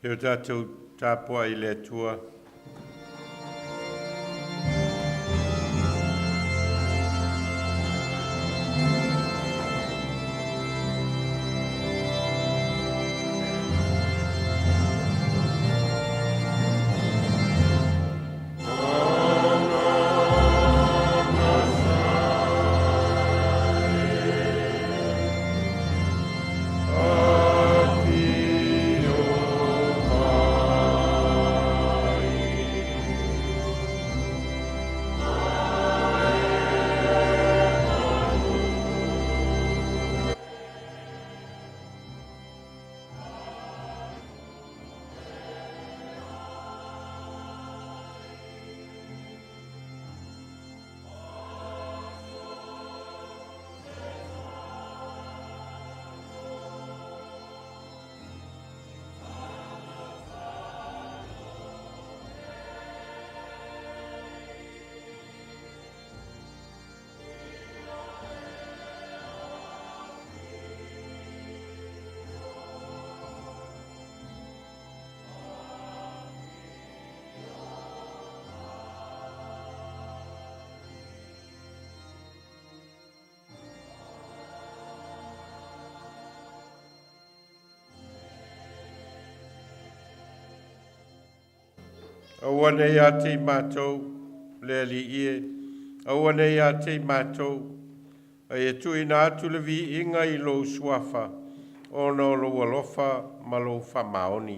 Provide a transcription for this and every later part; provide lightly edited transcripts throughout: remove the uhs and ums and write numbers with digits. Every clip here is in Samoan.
E o tatou tapuai i le Atua. Aua ne i ia te i matou, le Alii e, aua ne i ia te i matou, a ia tuuina atu le viiga i lou suafa, ona o lou alofa ma lou faamaoni.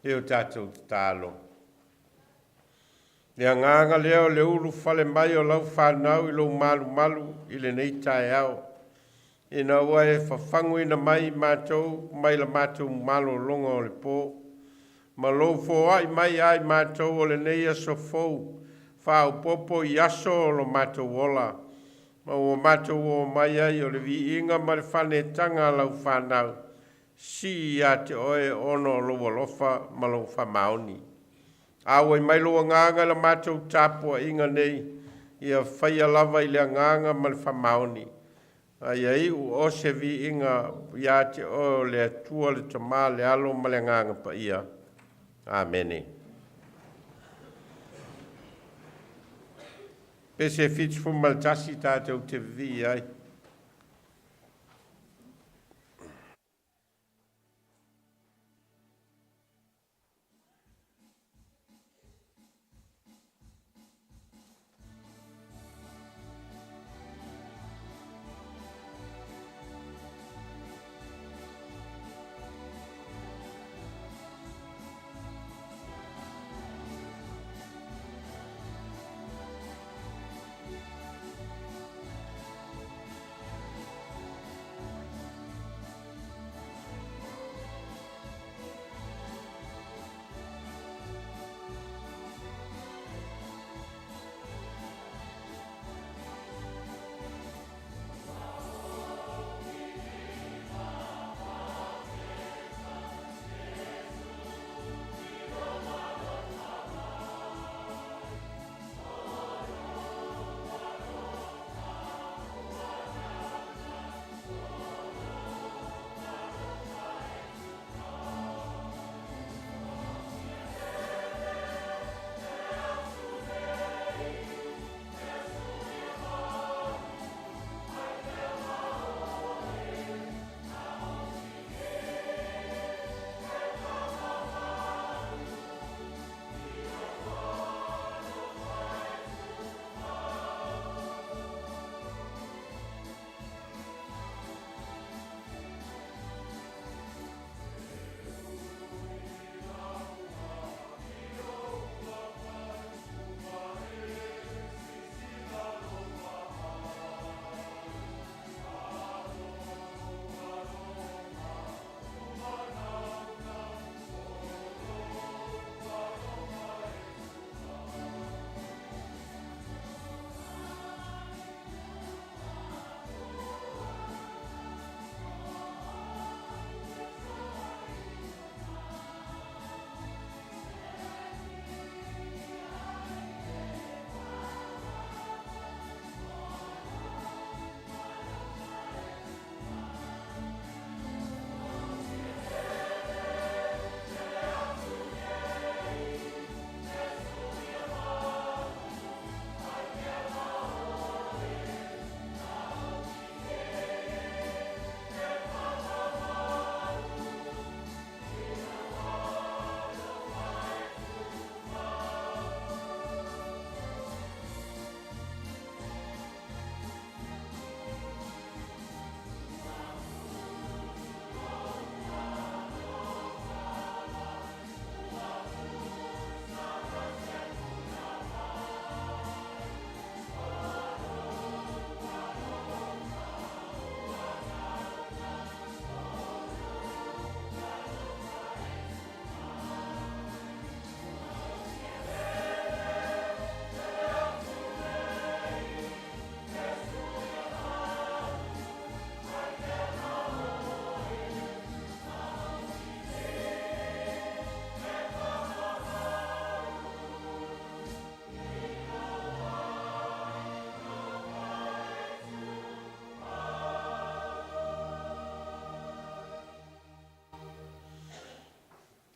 E o tatou tatalo. Le agaga lea o le ulufale mai o lau fanau i lou malumalu i lenei taeao, ina ua e fafaguina mai matou mai la matou malologa o le po, ma lou foai mai ai matou o lenei aso fou, faaopoopo i aso o lo matou ola, ma ua matou o mai ai o le viiga ma le faanetaga a lau fanau, sii ia te oe ona o lou alofa ma lou faamaoni. Auai mai lou agaga i la matou tapuaiga nei, ia faia lava i le agaga ma le faamaoni, a ia iu o se viiga ia te oe o le Atua le Tama, le Alo ma le Agaga Paia. Amene. Pese 71 tatou te vivii ai.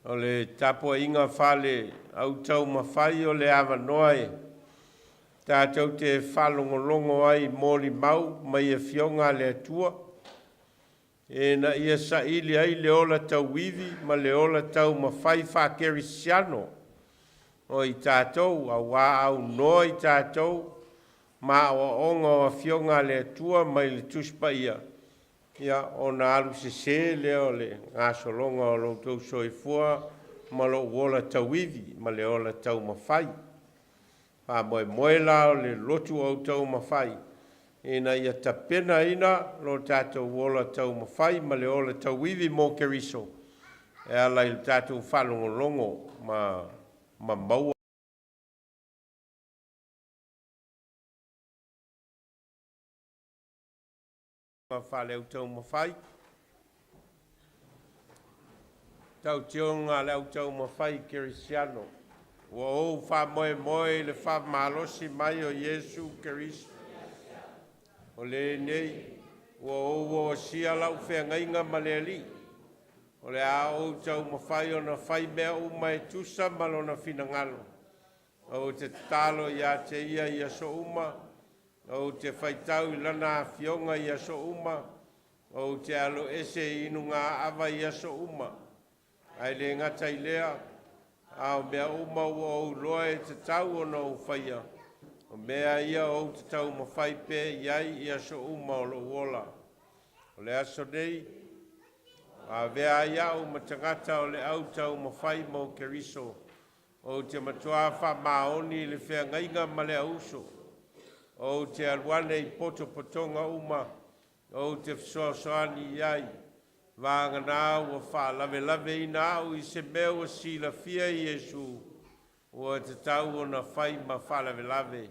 O le tapuaiga faale-autaumafai o le avanoa e tatou te faalogologo ai i molimau mai afioga a le Atua, ina ia saili ai le ola tauivi ma le ola taumafai faakerisiano o i tatou, auā aunoa i tatou ma aoaoga o afioga a le Atua mai le Tusi Paia, ia ona alu sesē lea o le gasologa o lo outou soifua ma lou ola tauivi ma le ola taumafai. Faamoemoe la o le lotu autaumafai ina ia tapenaina lo tatou ola taumafai ma le ola tauivi mo Keriso e ala i le tatou faalogologo ma maua faale-autaumafai, tautioga a le autaumafai kerisiano. Ua ou faamoemoe i le faamalosi mai o Iesu Keriso. O lenei, ua ou oasia lau feagaiga ma le Alii, o le a ou taumafai ona fai mea uma e tusa ma lona finagalo. Ou te tatalo ia te ia i aso uma, ou te faitau i lana afioga i aso uma, ou te aloese i inugaava i aso uma. Ae le gata i lea, a o mea uma ua ou iloa e tatau ona ou faia, o mea ia ou te taumafai pea i ai i aso uma o lou ola. O le aso nei, ua avea ai au ma tagata o le autaumafai mo Keriso, ou te matuā faamaoni i le feagaiga ma le auuso. Ou te alu ane i potopotoga uma, ou te fesoasoani i ai, vagana ua faalavelaveina au i se mea ua silafia e Iesu, ua tatau ona fai ma faalavelave.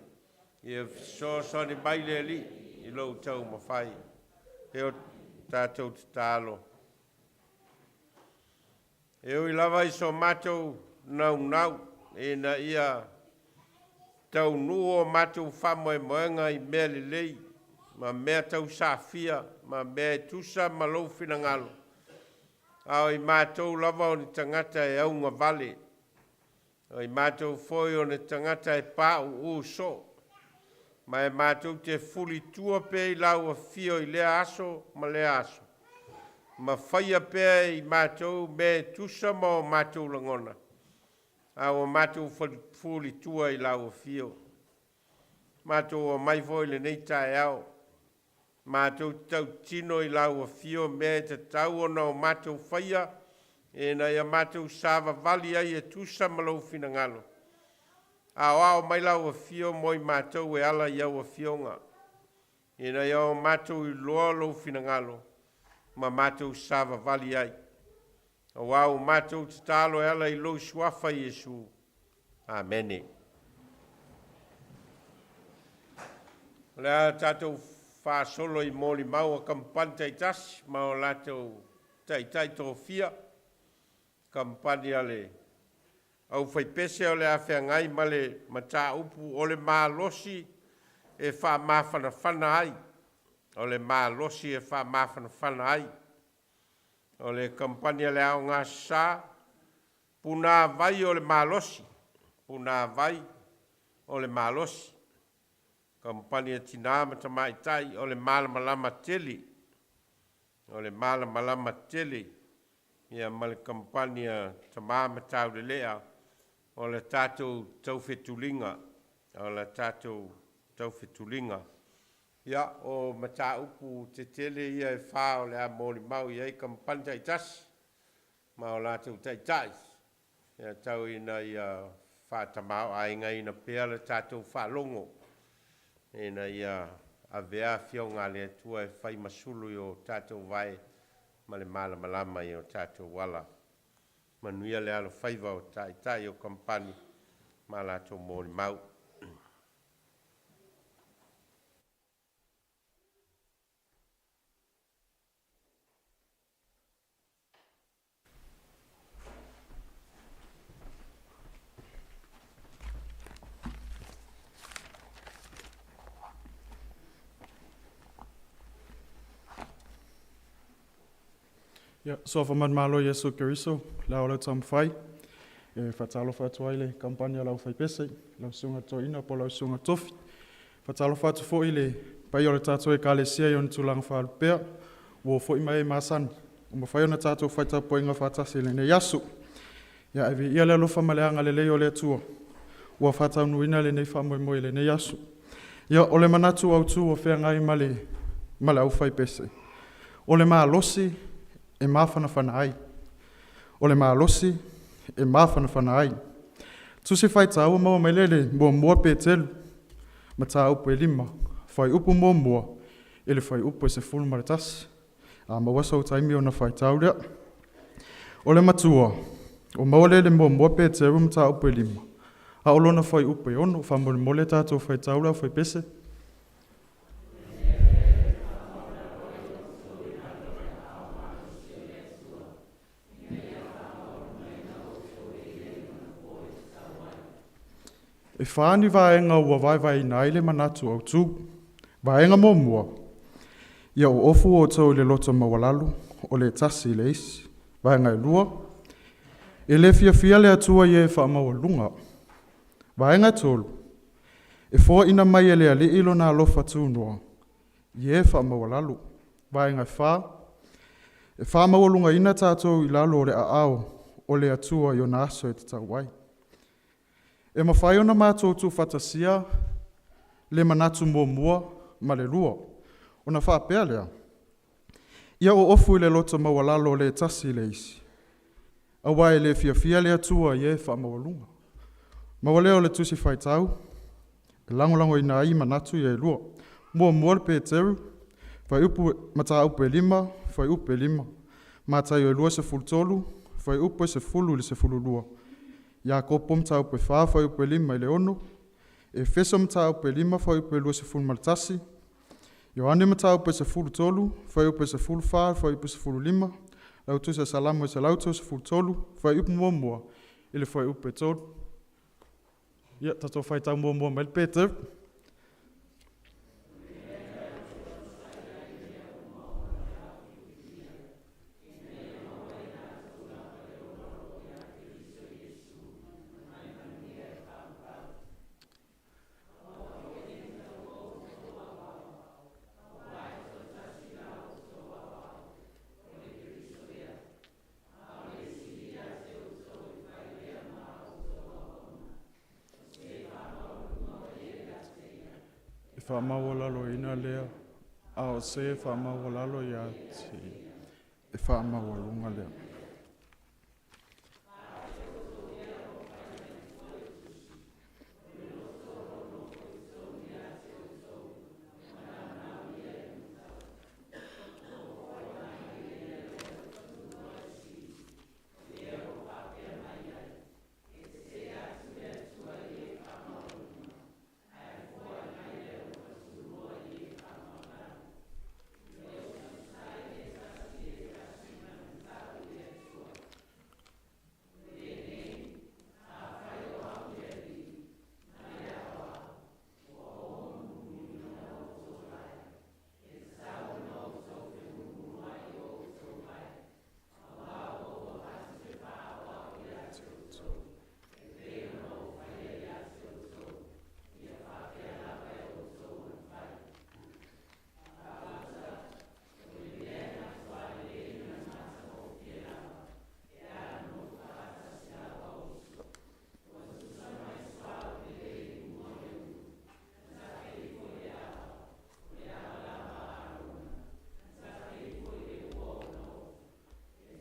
Ia fesoasoani mai le Alii i lou taumafai. E o tatou tatalo. E ui lava i so matou naunau ina ia taunuu o matou faamoemoega i mea lelei ma mea tausafia ma mea e tusa ma lou finagalo, a o i matou lava o ni tagata e augavale, o i matou foi o ni tagata e pauu soo, ma e matou te fulitua pea i lau afio i lea aso ma lea aso, ma faia pea e i matou mea e tusa ma o matou lagona, a ua matou fulitua i lau afio. Matou omai foi i lenei taeao, matou te tautino i lau afio mea e tatau ona o matou faia, ina ia matou savavali ai e tusa ma lou finagalo. Aoao mai lau afio mo i matou e ala i au afioga, ina ia o matou iloa lou finagalo ma matou savavali ai. Auā ua matou tatalo e ala i lou suafa Iesu. Amene. O le a tatou faasolo i molimau a kamupani taitasi ma o latou taitai tofia. Kamupani a le aufaipese o le a feagai ma le mataupu o le malosi e faamafanafana ai. O le malosi e faamafanafana ai. O le kamupani a le Aogasa, punavai o le malosi, punavai o le malosi. Kamupani a Tinā ma Tamaitai, o le malamalama tele, o le malamalama tele. Ia ma le kamupani a Tamā ma Taulelea, o le tatou taufetuliga, o le tatou taufetuliga. Ia, o mataupu tetele ia e fa o le a molimau i ai kamupani taitasi ma o latou taitai, ia tau ina ia faatamaoaigaina pea le tatou faalogo, ina ia avea afioga a le Atua e fai ma sulu i o tatou vae ma le malamalama i o tatou ala. Manuia le alofaiva o taitai o kamupani ma latou molimau. Ia, suafa manumalo Iesu Keriso, le ao o lau taumafai, e faatalofa atu ai i le kamupani a le aufaipese, lau susuga i le Toeaina po o lau Susuga Tofi. E faatalofa atu foi i le paia o le tatou Ekalesia i ona tulaga faalupea, uo foi ma e masani ua mafai ona tatou fai tapuaiga faatasi i lenei aso. Ae viia le alofa ma le agalelei o le Atua ua faataunuuina lenei faamoemoe i lenei aso. Ia, o le manatu autu ua feagai ma le aufaipese, o le malosi e mafanafana ai. O le malosi e mafanafana ai. Tusi Faitau e maua mai lea i le 1 Peteru mataupu e 5, fuaiupu 1 i le fuaiupu e 11. A maua sou taimi ona faitau lea. O le matua, ua maua lea i le 1 Peteru mataupu e 5, a o lona fuaiupu e 6. Faamolemole tatou faitau le aufaipese. E fa ni vaega ua vaevaeina ai le manatu autu. Vaega muamua, ia oofu outou i le loto maualalo o le tasi i le isi. Vaega e lua, e le fiafia le Atua i e faamaualuluga. Vaega e tolu, e foaina mai e le Alii Lona alofa tunoa i e faamaualalo. Vaega e fa, e faamaualugaina tatou i lalo o le aao o le Atua i ona aso e tatau ai. E mafai ona matou tuufaatasia le manatu muamua ma le lua, ona faapea lea; ia oofu i le loto maualalo le tasi i le isi, aua e le fiafia le Atua i e faamaualuga. Maua lea o le Tusi Faitau e lagolagoina ai manatu ia e lua. 1 Peteru mataupu e 5 fuaiupu e 5, Mataio 23, fuaiupu e 10 i le 12, Iakopo mataupu e 4 fuaiupu e 5 i le 6, Efeso mataupu e 5 fuaiupu e 21, Ioane mataupu e 13 fuaiupu e 14 i le fuaiupu e 15, lau Tusi a Salamo e 133, fuaiupu 1 i le fuaiupu e 3. Ia, tatou faitau muamua mai le Peteru. E faamaualaloina lea, a o se e faamaualalo ia te ia, e faamaualuga lea.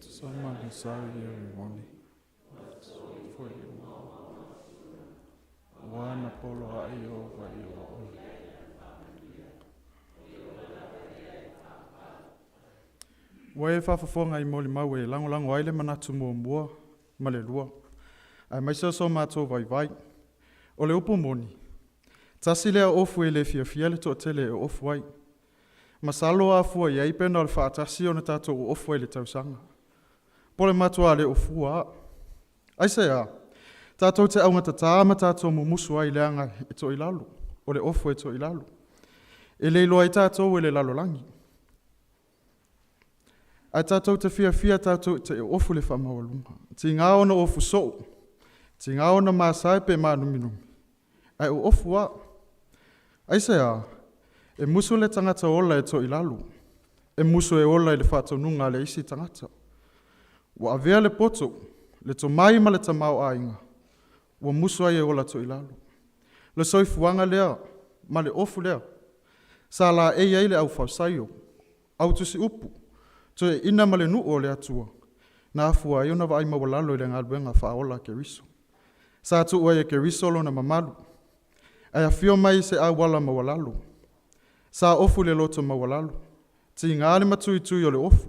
Tusa ma le sau ia moni. Foi Ua na polo ai o vai o ole. Ua e faafofoga i molimau e lagolago ai le manatu muamua ma le lua, aemaise o so matou vaivai. O le upu moni, tasi lea ofu e le fiafia le toatele e oofu ai. Masalo a fua i ai pe na o le faatasi ona tatou oofu ai i le tausaga. Po o le matua le ofua lava. Aisea? Tatou te augatata ma tatou mumusu ai leaga e toilalo, o le ofu e toilalo. E le iloa ai tatou e le lalolagi. Ae tatou te fiafia tatou te ofu i le faamaualuga. Tiga ona ofu soo, tiga ona masae pe maanuminumi, ae oofu lava. Aisea? E musu le tagata ola e toilalo, e musu e ola i le faatonuga a le isi tagata. Ua avea le poto, le tomai ma le tamaoaiga, ua musu ai e ola toilalo. Le soifuaga lea ma le ofu lea sa laei ai le au Farisaio, au tusi upu, toeaiina ma le nuu o le Atua, na afua ai ona vaai maualalo i le galuega faaola a Keriso. Sa tuu ai e Keriso lona mamalu, ae afio mai i se auala maualalo. Sa ofu i le loto maualalo, tiga le matuitui o le ofu,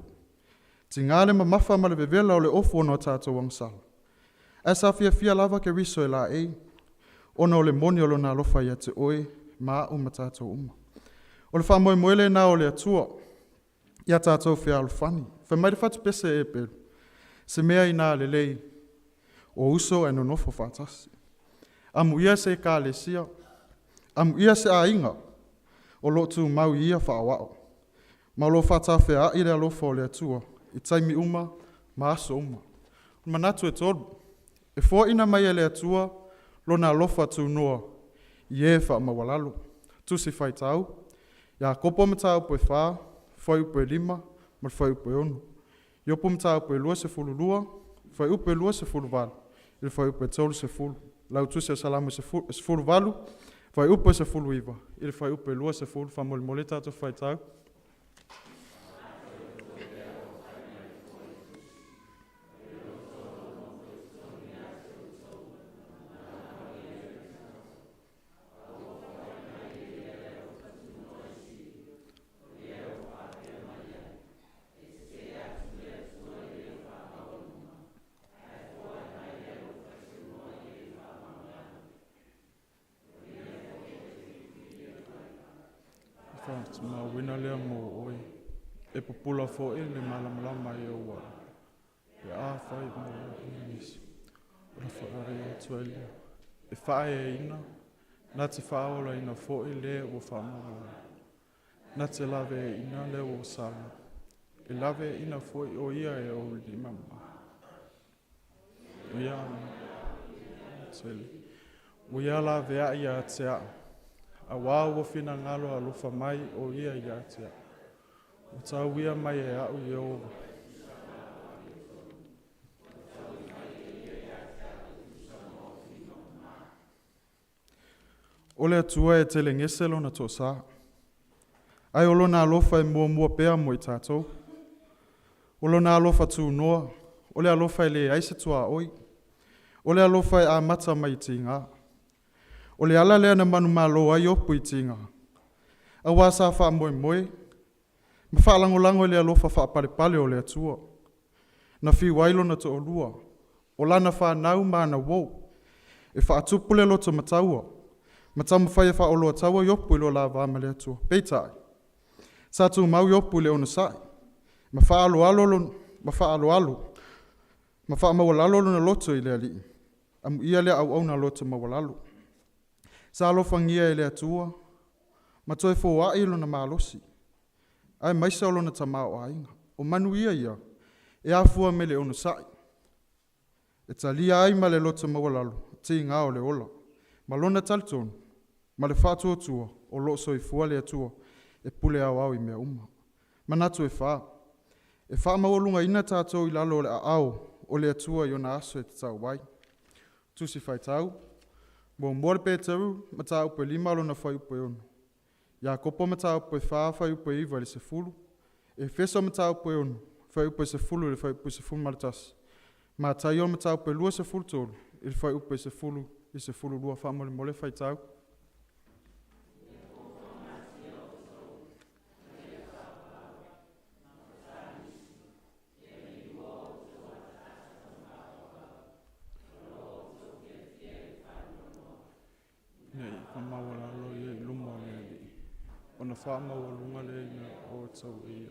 tiga le mamafa ma le vevela o le ofu ona o tatou agasala, ae sa fiafia lava Keriso e laei, ona o le moni o Lona alofa ia te oe ma au ma tatou uma. O le faamoemoe lena o le Atua ia tatou fealofani. Fai mai le fatupese a Eperu, “Se mea ina a lelei o uso ae nonofo faatasi.” Amuia se Ekalesia, amuia se aiga o lo o tumau i ia faauao, ma o lo o faatafeai le alofa o le Atua i taimi uma ma aso uma. Manatu e tolu, e foaina mai e le Atua Lona alofa tunoa i e faamaualalo. Tusi Faitau: Iakopo Mataupu e 4 fuaiupu e 5 ma le fuaiupu e 6. Iopu Mataupu e 22, fuaiupu e 28 i le fuaiupu e 30. Lautusi o Salamo e 18, fuaiupu e 19 i le fuaiupu e 20. Faamolemole tatou faitau. Faatumauina lea mo oe. E pupula foi le malamalama i ou ala, pe afai e nisi, ona faaali atu ai lea. E faaeaina, na te faaolaina foi le ua faamaualalo. Na te laveaiina le ua sala, e laveaiina foi o ia e ou lima ma. Ia, tele. Ua ia laveai ia te au, auā ua finagalo alofa mai o ia ia te au. Ua tauia mai e au Ieova. O le Atua e telegese lona toasā, ae o lona alofa e muamua pea mo i tatou. O lona alofa tunoa, o le alofa e leai se tuaoi. O le alofa e amata mai i tiga. O le ala lea na manumalo ai Iopu i tiga, auā sa faamoemoe ma faalagolago i le alofa faapalepale o le Atua. Na fiu ai lona toalua, o lana fanau ma ana uo, e faatupu le loto mataua ma taumafai e faaoloataua Iopu i lo la va ma le Atua. Peitai, sa tumau Iopu i le onosai ma faaaloalo ma faamaualalo lona loto i le Alii. Amuia lea auauna loto maualalo. Sa alofagia e le Atua ma toe foai lona malosi, aemaise o lona tamaoaiga. O manuia ia e afua mai le onosai, e talia ai ma le loto maualalo tiga o le ola, ma lona talitonu ma le faatuatua o lo o soifua le Atua e pule aoao i mea uma. Manatu e fa, e faamaualugaina tatou i lalo o le aao o le Atua i ona aso e tatau ai. Tusi Faitau: 1 Peteru mataupu e 5 lona fuaiupu e 6, Iakopo mataupu e 4 fuaiupu e 9 i le 10, Efeso mataupu e 6 fuaiupu e 10 i le fuaiupu e 11, Mataio mataupu e 23 i le fuaiupu e 10 i le 12. Faamolemole faitau. Ina ia faamaualalo ia i luma o le Alii, ona faamaualuga lea ina o outou e ia.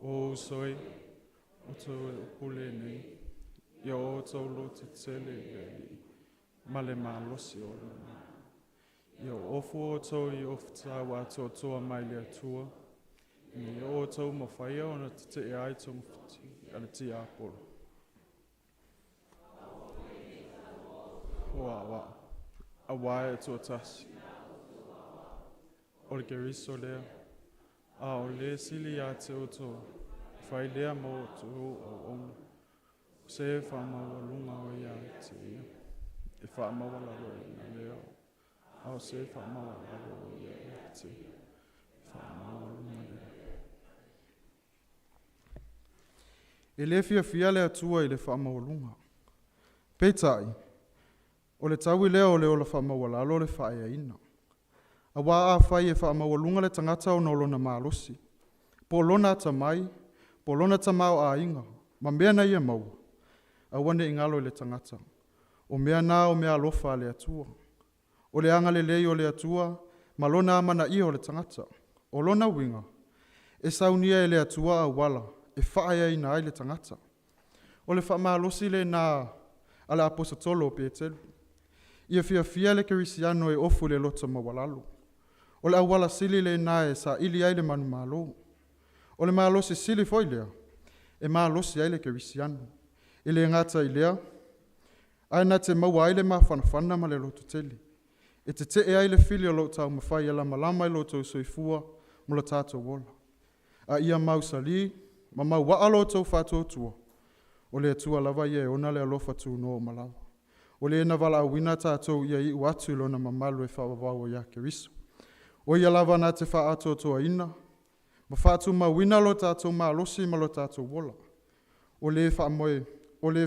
O uso e, o outou e upu lenei, ia o outou lotetele i le Alii, ma le malosi o lona. Ia ofu outou i ofu tatau atoatoa mai le Atua. Ina ia outou mafaia ona tete'e ai togafitiga a le tiapolo. O aoao, auā e toatasi. O le Keriso lea, a o le sili ia te outou, e fai lea ma outou auauna. O se e faamaualuga o ia te ia, e faamaualaloina lea, a o se e faamaualalo o ia ia te ia, e faamaualuga lea. E le fiafia le Atua i le faamaualuga. Peitai, o le taui lea o le ola faamaualalo le faaeaina. Auā afai e faamaualuga le tagata ona o lona malosi, po o lona atamai, po o lona tamaoaiga, ma mea na ia maua, aua ne i galo i le tagata, o mea na o meaalofa a le Atua. O le agalelei o le Atua ma Lona amanaia o le tagata. O lona uiga, e saunia e le Atua auala e faaeaina ai le tagata. O le faamalosi lena a le Aposetolo o Petelu. Ia fiafia le kerisiano e ofu i le loto maualalo. O le auala sili lena e saili ai le manumalo. O le malosi sili foi lea e malosi ai le kerisiano. E le gata i lea, ae na te maua ai le mafanafana ma le lototele. E tete'e ai le fili o lo o taumafai e lamalama i lo outou soifua ma lo tatou ola. A ia mausali ma mauaa lo outou faatuatua, o le Atua lava ia e ona le alofa tunoa uma lava, o Le na valaauina tatou ia iu atu i Lona mamalu e faavavau ai ia Keriso. O Ia lava na te faaatoatoaina ma faatumauina lo tatou malosi ma lo tatou ola. O le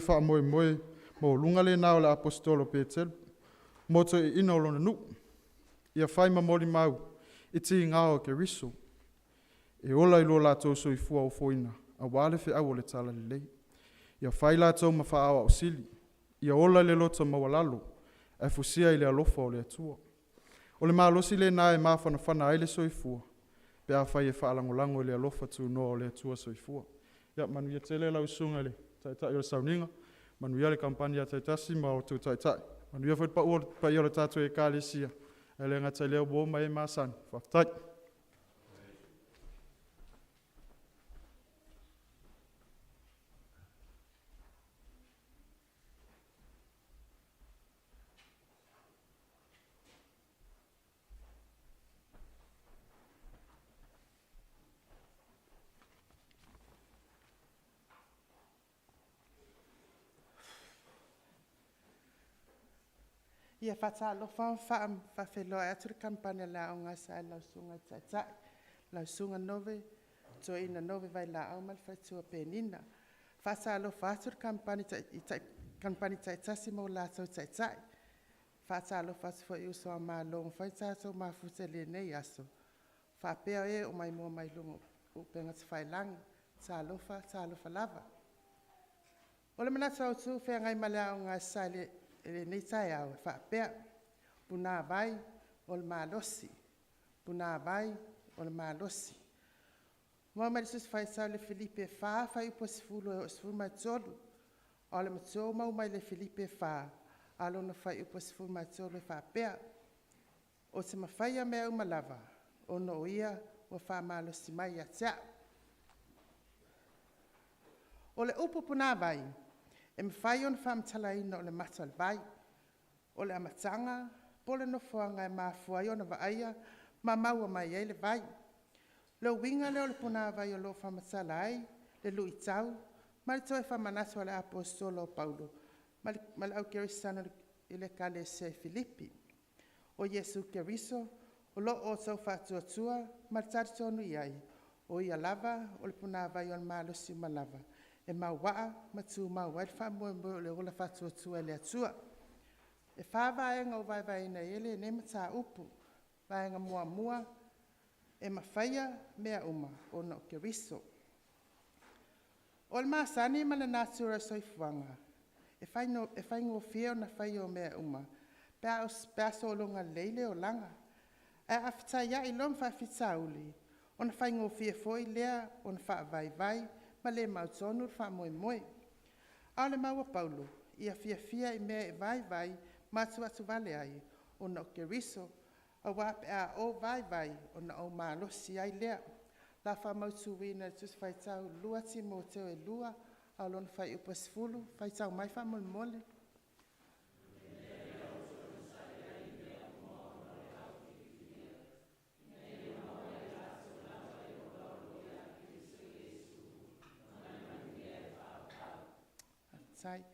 faamoemoe maualuga lena o le Aposetolo o Petelu mo toeaiina o lona nuu, ia fai ma molimau i tiga o Keriso, e ola i lo latou soifua ofoina aua le feau o le Talalelei. Ia fai latou ma faaaoao sili, ia ola i le loto maualalo, ae fusia i le alofa o le Atua. O le malosi lena e mafanafana ai le soifua pe afai e faalagolago i le alofa tunoa o le Atua Soifua. Ia manuia tele lau Susuga i le Taitai o le Sauniga, manuia le kamupani a taitasi ma o outou taitai, manuia foi le pau o le paia o le tatou Ekalesia, ae le gata i lea o uo ma e masani. Faafetai. Ia faatalofa ma faafeiloai atu le Kampani a le Aoga a Saela i lau Susuga i le Taitai, lau Susuga Nove Toeaina Nove Vailaau ma le faletua Penina. Faatalofa atu le Kampani taitasi ma o latou Taitai. Faatalofa atu foi i uso a Malo ua mafai ona tatou mafuta i lenei aso, faapea e o maimoa mai luga o upega tafailagi. Talofa, talofa lava. O le manatu autu e feagai ma le Aoga a Sasae i lenei taeao e faapea; Punavai o le malosi, punavai o le malosi. Maua mai le Tusi Faitau i le Filipi e 4 fuaiupu e 10 e oo i le 13. A o le matua ua maua mai le Filipi e 4 a o lona fuaiupu e 13 e faapea; “Ou te mafaia mea uma lava ona o Ia ua faamalosi mai ia te a'u.” O le upu punavai, e mafai ona faamatalaina o le mata o le vai, o le amataga po o le nofoaga e mafua ai ona vaaia ma maua mai ai le vai. O le uiga lea o le punavai o lo o faamatala ai le luitau ma le toe faamanatu a le Aposetolo o Paulo ma le au Kerisiano i le Ekalesia i Filipi. O Iesu Keriso o lo o outou faatuatua ma le talitonu i ai, o Ia lava o le punavai o le malosi uma lava e mauaa ma tumau ai le faamoemoe o le ola faatuatua i le Atua. E fa vaega ua vaevaeina i ai lenei mataupu. Vaega muamua, e mafaia mea uma ona o Keriso. O le masani ma le natura o le soifuaga, e faigofie ona faia o mea uma pe a sologa lelei le olaga. Ae a fetaiai loa ma faafitauli, ona faigofie foi lea ona faavaivai ma le mautonu le faamoemoe. A o le mau a Paulo, ia fiafia i mea e vaivai ma atuatuvale ai ona o Keriso, aua pe a ou vaivai, ona ou malosi ai lea. La faamautuina i le Tusi Faitau 2 Timoteo e 2 a o lona fuaiupu e 10, faitau mai faamolemole. Faafetai.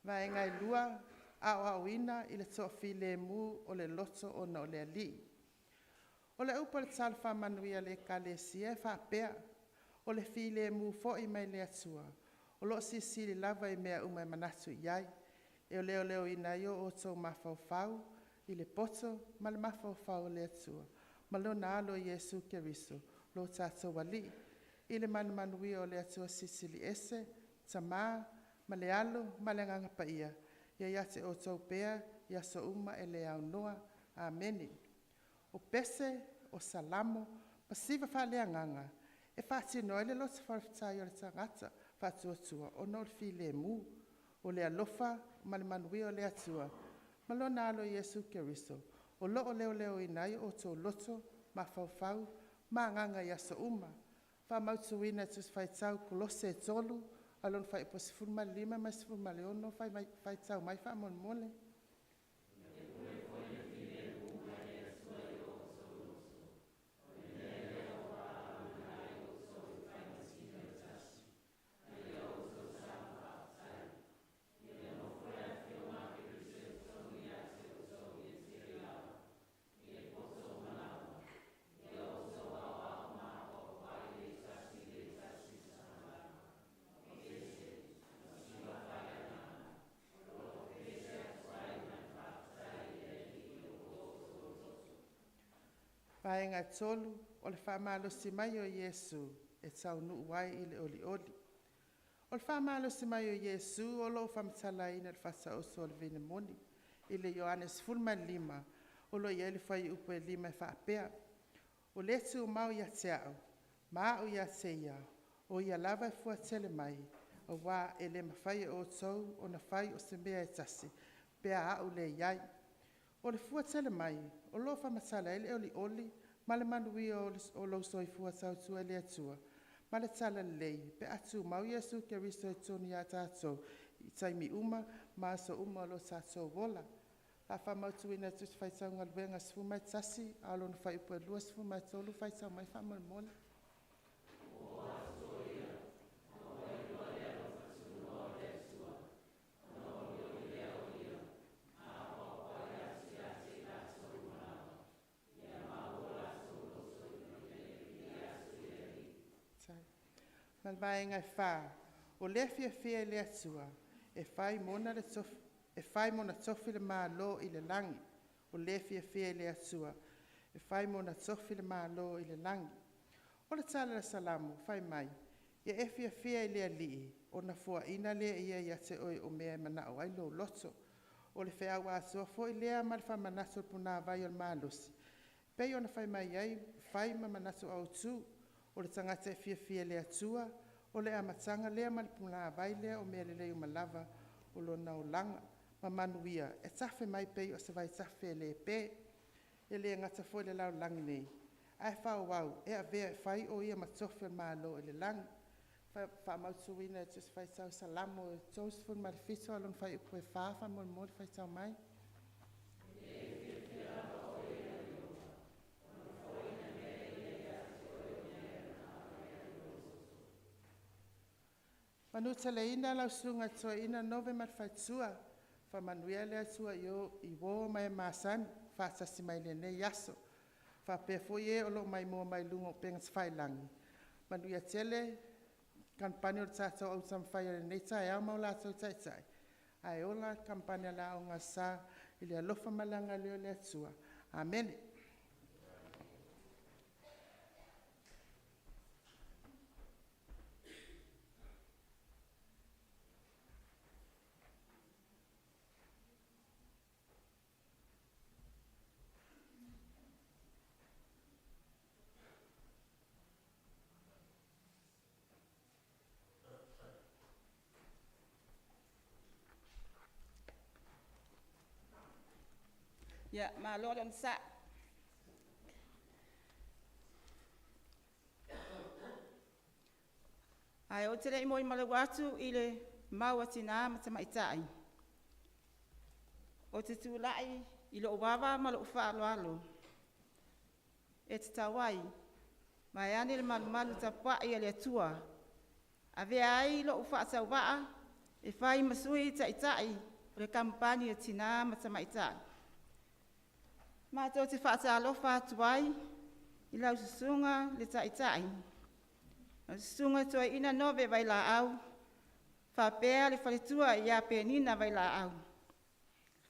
Vaega e 2, aoaoina i le toafilemu o le loto ona o le Alii. O le upu a le Tala Faamanuia a le Ekalesia e faapea, o le filemu foi mai le Atua o lo o silisili lava i mea uma e manatu i ai, e leoleoina ai o outou mafaufau i le poto ma le mafaufau o le Atua ma lona Alo Iesu Keriso lo tatou Alii. I le manumanuia o le Atua Silisili Ese, Tama ma le Alo ma le Agaga Paia, ia ia te outou pea i aso uma e le aunoa. Amene. O pese, o salamo ma siva faaleagaga e faatino ai le loto faafetai o le tagata faatuatua ona o le filemu. O le alofa ma le manuia o le Atua ma Lona Alo Iesu Keriso o lo o leoleoina ai o outou loto, mafaufau ma agaga i aso uma. Faamautuina i le Tusi Faitau Kolose 3 a o lona fuaiupu e 15 ma le 16, faitau mai faamolemole. Vaega e 3, o le faamalosi mai o Iesu e taunuu ai i le olioli. O le faamalosi mai o Iesu o lo o faamatalaina i le Faataoto a le viina moni i le Ioane 15 o lo o i ai le fuaiupu e 5 e faapea; “O le tumau ia te a'u ma a'u ia te ia, o ia lava e fuatele mai, auā e le mafai e outou ona fai o se mea e tasi, pe a a'u lea i ai.” O le fuatele mai o lo o faamatala ai le olioli ma le manuia o lou soifua tautua i le Atua ma le Talalelei pe a tumau Iesu Keriso i totonu ia tatou i taimi uma ma aso uma o lo tatou ola. O le a faamautuina i le Tusi Faitau Galuega 11 a o lona fuaiupu e 23, faitau mai faamolemole. Ma le Vaega e 4, o le fiafia i le Atua e fai mona tofi le Malo i le lagi. O le fiafia i le Atua e fai mona tofi le Malo i le lagi. O le tala o le Salamo fai mai, “Ia e fiafia i le Alii ona foaina lea e Ia ia te oe o mea e manao ai lou loto.” O le feau atoa foi lea ma le faamanatu o le punavai o le malosi, pei ona fai mai ai, fai ma manatu autu. O le tagata e fiafia i le Atua, o le amataga lea ma le punavai lea o mea lelei uma lava o lona olaga ma manuia e tafe mai pei o se vaitafe e le pe. E le gata foi i le lalolagi nei, ae faaauau e avea e fai o ia ma tofi o le Malo i le lagi. Faamautuina e le Tusi Faitau Salamo 37 a o lona fuaiupu e 4 faamolemole, faitau mai. Manuteleina lau Susuga i le Toeaina Nove ma le Faletua, faamanuia le Atua i uo ma e masani faatasi mai lenei aso. Faapea foi e o lo o maimoa mai luga o upega tafailagi, manuia tele Kamupani o le tatou au taumafai i lenei taeao ma o latou Taitai, ae ola le Kamupani a le Aoga Sa i le alofa ma le agalelei o le Atua. Amene. Ia, malo le onosai. Ae ou te le i molimauina atu i le mau a tinā ma tamaitai, ou te tulai i lou ava ma lou faaaloalo e tatau ai, vaeane le malumalu tapuai a le Atua, avea ai lou faatauvaa e fai ma sui taitai o le Kamupani a Tina ma Tamaitai. Matou te faatalofa atu ai i lau Susuga i le Taitai, lau Susuga Toeaina Nove Vailaau faapea le faletua ia Penina Vailaau.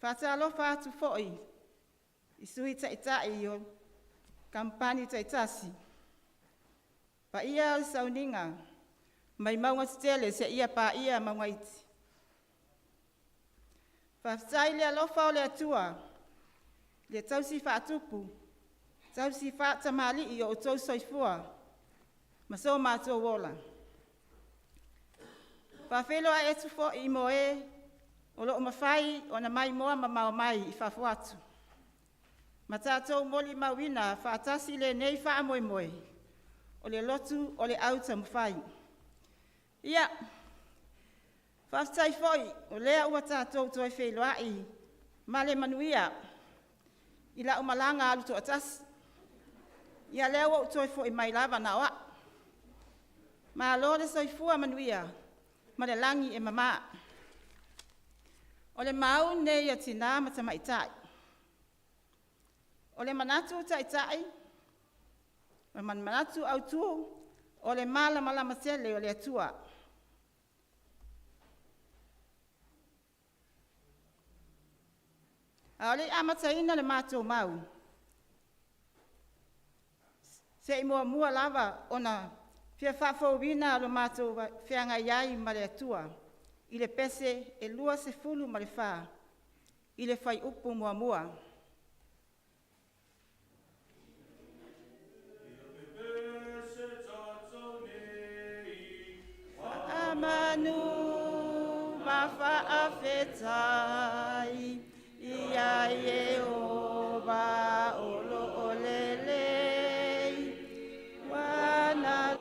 Faatalofa atu foi i Sui Taitai o Kamupani taitasi, paia o le sauniga mai mauga tetele seia paia mauga iti. Faafetai i le alofa o le Atua i le tausi faatupu, tausi faatamalii o outou soifua ma so matou ola. Faafeiloai atu foi mo e o lo o mafai ona maimoa mamao mai i fafo atu, ma tatou molimauina faatasi lenei faamoemoe o le lotu o le au taumafai. Ia, faafetai foi o lea ua tatou toe feiloai ma le manuia i lau malaga alu toatasi. Ia lea ua ou toe foi mai lava na o au. Malo le soifua manuia ma le lagi e mama. O le mau lenei a Tina ma Tamaitai. O le manatu taitai ma le manatu autu, o le malamalama tele o le Atua. A o le i amataina le matou mau, se i muamua lava ona fia faafouina lo matou feagai ai ma le Atua i le pese e 24 i le fuaiupu 1. Faamanu ma faafetai ia Ieova o lo o lelei, ua na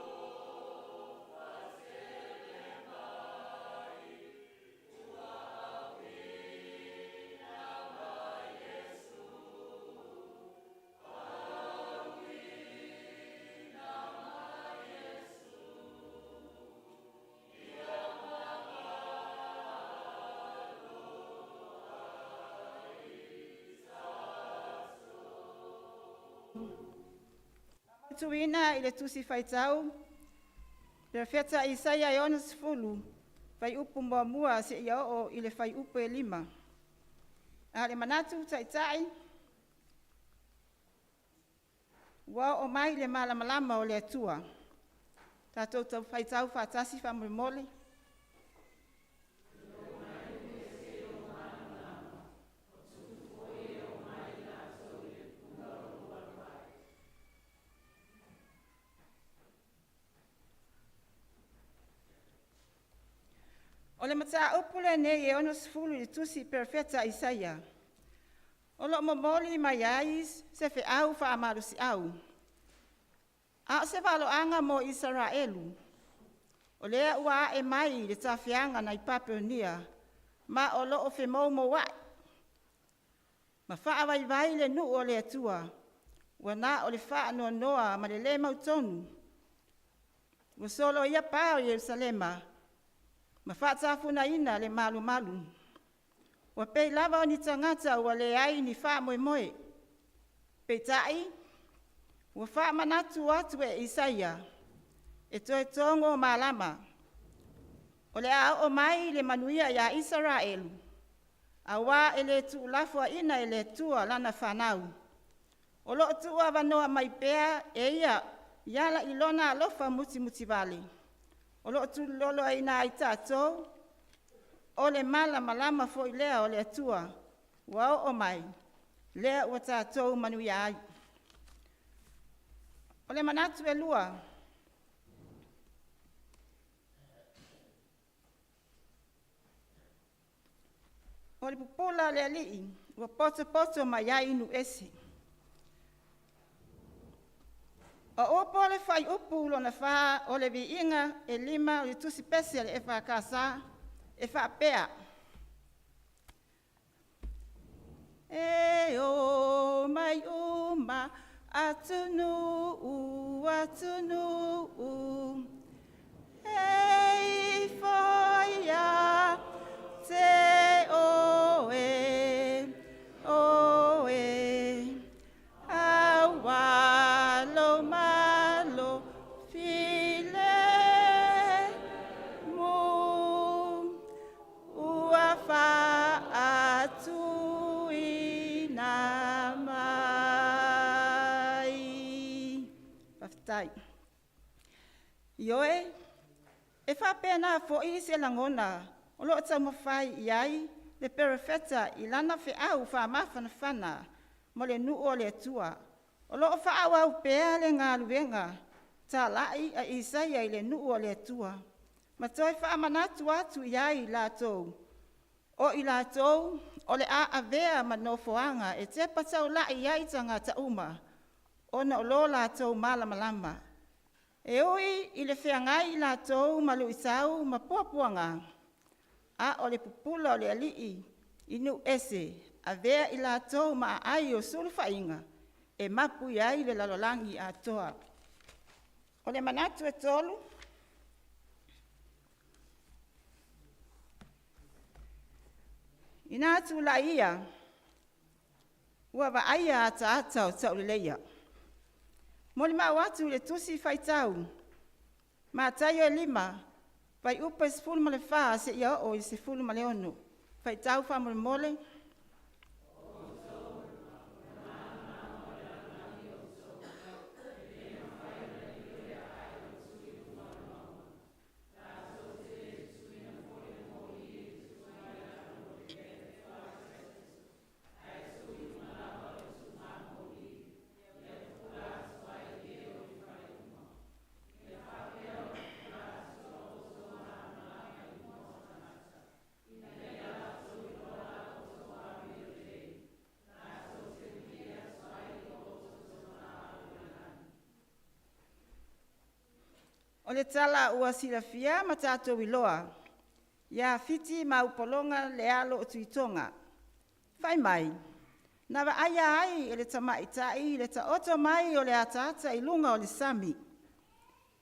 Tuuina i le Tusi Faitau Perofeta Isaia e 60, fuaiupu 1 seia oo i le fuaiupu e 5. A o le manatu taitai, ua oo mai le malamalama o le Atua. Tatou tau faitau faatasi faamolemole. O le mataupu lenei e 60 i le tusi Perofeta Isaia, o lo o momoli mai ai se feau faamalosiau, a o se valoaga mo Isaraelu, o lea ua ae mai le tafeaga nai Papelonia, ma o lo o femoumouai, ma faavaivai le nuu o le Atua, ua na o le faanoanoa ma le le mautonu. Ua soloia pa o Ierusalema ma faatafunaina le malumalu. Ua pei lava o ni tagata ua leai ni faamoemoe. Peitai, ua faamanatu atu e Isaia, e toe togo malama, o le a oo mai le manuia ia Isaraelu, aua e le tuulafoaiina e le Atua lana fanau. O lo o tuuavanoa mai pea e ia i ala i lona alofa mutimutivale, o lo o tuliloaina ai tatou, o le malamalama foi lea o le Atua ua oo mai, lea ua tatou manuia ai. O le manatu e lua, o le pupula o le alii ua potopoto mai ai nuu ese. O upu o le fuaiupu lona 4 o le viiga e 5 o le Tusi Pese a le EFKS e faapea: E o mai uma atunuu, atunuu, e ifo ia te oe, oe, auā lou malo filemu, ua faatuina mai. Faafetai. Ioe, e faapena foi se lagona o loo taumafai i ai le Perofeta i lana feau faamafanafana mo le nuu o le Atua. O lo o faaauau pea le galuega talai a Isaia i le nuu o le Atua ma toe faamanatu atu i ai latou o i latou o le a avea ma nofoaga e tepa taulai i ai tagata uma ona o lo latou malamalama. E ui i le feagai i latou ma luitau ma puapuaga, a o le pupula o le Alii i nuu ese, avea i latou ma aai o sulufaiga e mapu i ai le lalolagi atoa. O le manatu e 3, ina tulai ia ua vaaia ataata o tauleleia. Molimau atu i le Tusi Faitau Mataio 5, fuaiupu e 14 seia oo i le 16. Faitau faamolemole. O le tala ua silafia ma tatou iloa, ia Fiti ma Upologa le alo o Tuitoga. Fai mai, na vaaia ai e le tamaitai le taoto mai o le ataata i luga o le sami,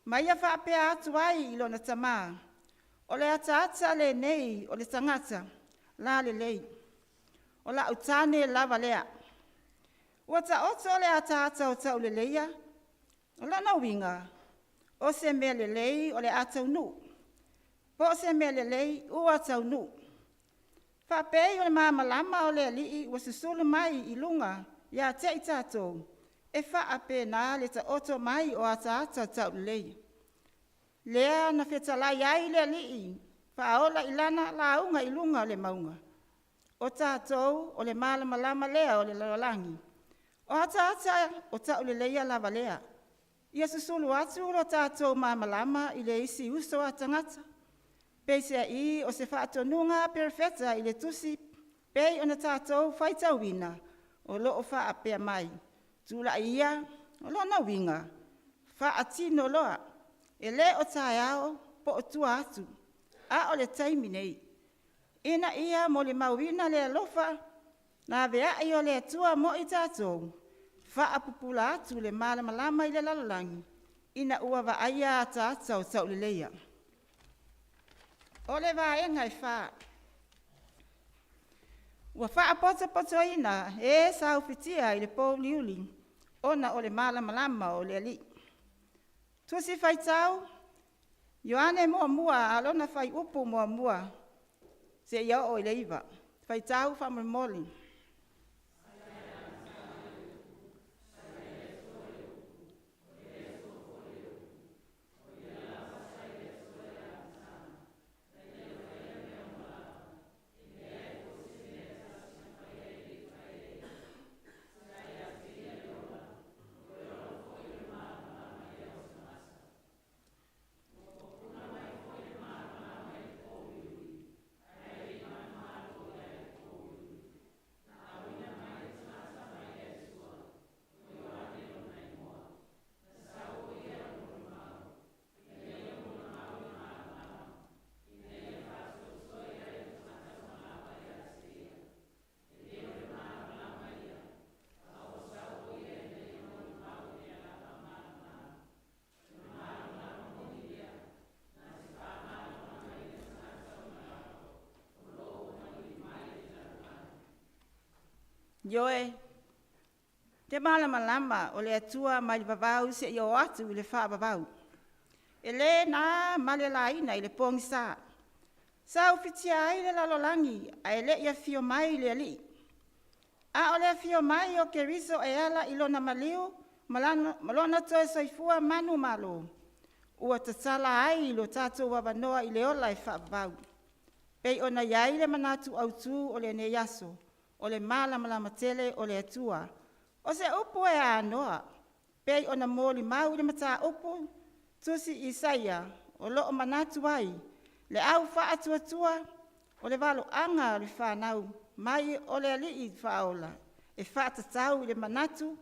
ma ia faapea atu ai i lona tamā, o le ataata lenei o le tagata lalelei, o lau tane lava lea. Ua taoto le ataata o tauleleia, o lona uiga, o se mea lelei o le a taunuu, po o se mea lelei ua taunuu. Faapei o le malamalama o le Alii ua susulu mai i luga ia te i tatou, e faapena le taoto mai o ataata taulelei. Lea na fetalai ai le Alii Faaola i lana lauga i luga o le mauga, o tatou o le malamalama lea o le lalolagi. O ataata o tauleleia lava lea. Ia susulu atu lo tatou malamalama i le isi uso a tagata. Peiseai o se faatonuga a Perofeta i le tusi pei ona tatou faitauina, o lo o faapea mai, tulai ia, o lona uiga, faatino loa, e le o taeao po o tua atu, a o le taimi nei, ina ia molimauina le alofa laveai o le Atua mo i tatou, faapupula atu le malamalama i le lalolagi ina ua vaaia ataata o tauleleia. O le vaega e 4, ua faapotopotoina e saofitia i le pouliuli ona o le malamalama o le Alii. Tusi Faitau Ioane 1 lona fuaiupu 1 seia oo i le 9. Faitau faamolemole. Ioe, te malamalama o le Atua mai le vavau seia oo atu i le faavavau. E le na ma le laina i le pogisa. Sa ufitia ai le lalolagi ae le i afio mai le Alii. A o le afio mai o Keriso e ala i lona maliu ma lona toe soifua manumalo, ua tatala ai lo tatou avanoa i le ola e faavavau. Pei ona i ai le manatu autu o lenei aso, o le malamalama tele o le Atua. O se upu e anoa, pei ona molimau i le mataupu Tusi Isaia o lo o manatu ai le au faatuatua o le valoaga o le fanau mai o le Alii Faaola e faatatau i le manatu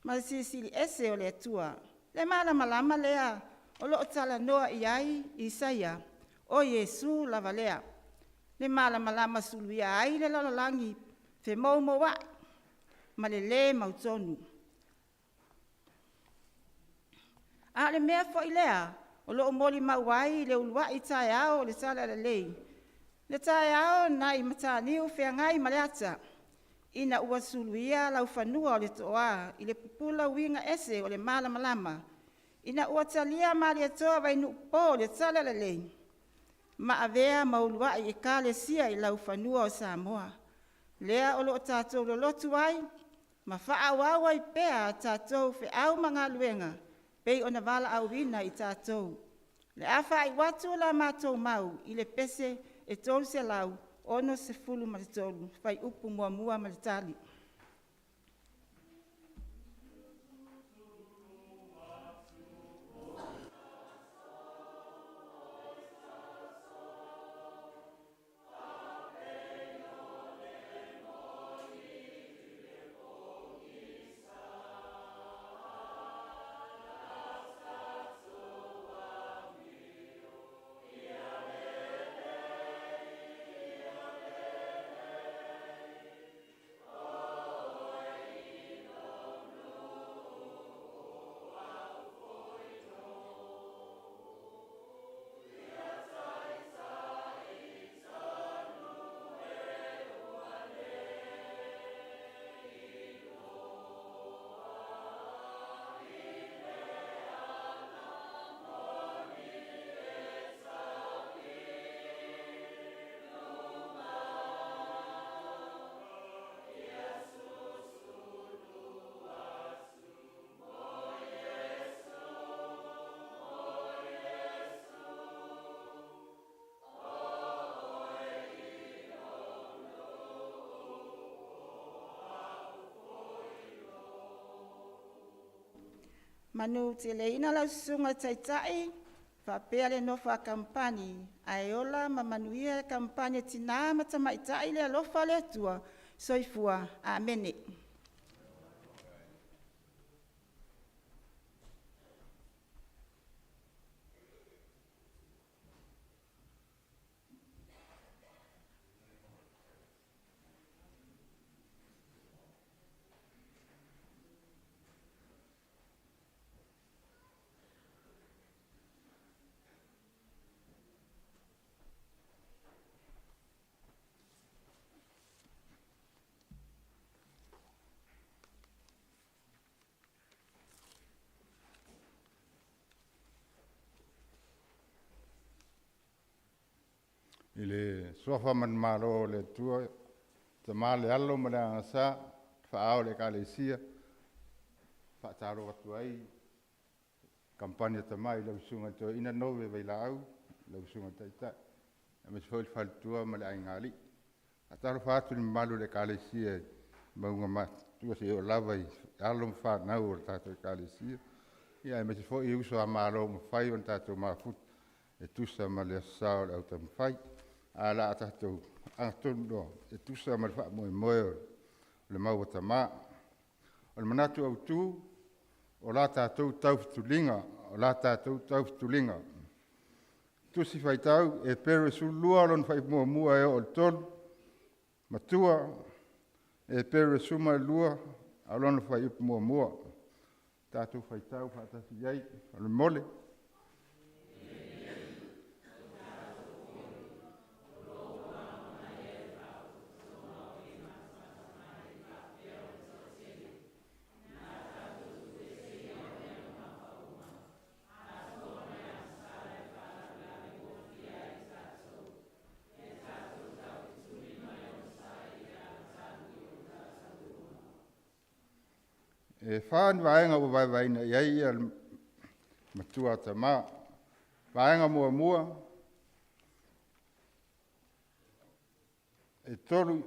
ma le Silisili Ese o le Atua. Le malamalama lea o lo o talanoa i ai Isaia, o Iesu lava lea. Le malamalama suluia ai le lalolagi femoumouai ma le lē mautonu. A o le mea foi lea o lo o molimau ai le uluai taeao o le Talalelei, le taeao nai Mataniu Feagaimaleata, ina ua suluia laufanua o le Toa i le pupula uiga ese o le malamalama, ina ua talia Malietoa Vainuupopo o le Talalelei ma avea ma uluai Ekalesia i laufanua o Samoa. Lea o lo o tatou lolotu ai ma faaauau ai pea a tatou feau ma galuega pei ona valaauina i tatou. O le a faaiu atu la matou mau i le pese e 363, fuaiupu 1 ma le tali. Manuteleina lau Susuga i le Taitai faapea le nofo a kamupani, ae ola ma manuia le kamupani a Tina ma Tamaitai i le alofa o le Atua. Soifua. Amene. I le suafa manumalo o le Atua, Tama le Alo ma le Agaga Sa, faaao o le Ekalesia, faatalofa atu ai kamupani a Tama i lau Susuga i le Toeaina Nove Vailaau, lau Susuga i le Taitai, aemaise foi le faletua ma le aigaalii. Faatalofa atu i le mamalu o le Ekalesia i Mauga Matutua seia oo lava i alo ma fanau o le tatou Ekalesia, aemaise foi uso a Malo ua mafai ona tatou mafuta e tusa ma le Aso Sa o le Autaumafai. Ae o le a tatou agatonu loa e tusa ma le faamoemoe o le mau a Tama. O le manatu autu, o la tatou taufutuliga, o la tatou taufutuliga. Tusi Faitau, Eperu e 12 lona fuaiupu muamua e oo i le 3, Matua, Eperu e 12 a o lona fuaiupu muamua. Tatou faitau faatasi i ai, faamolemole. E whā ni vaenga ua vaevaeina i ai ia le matua tamā. Vaega muamua, e tolu,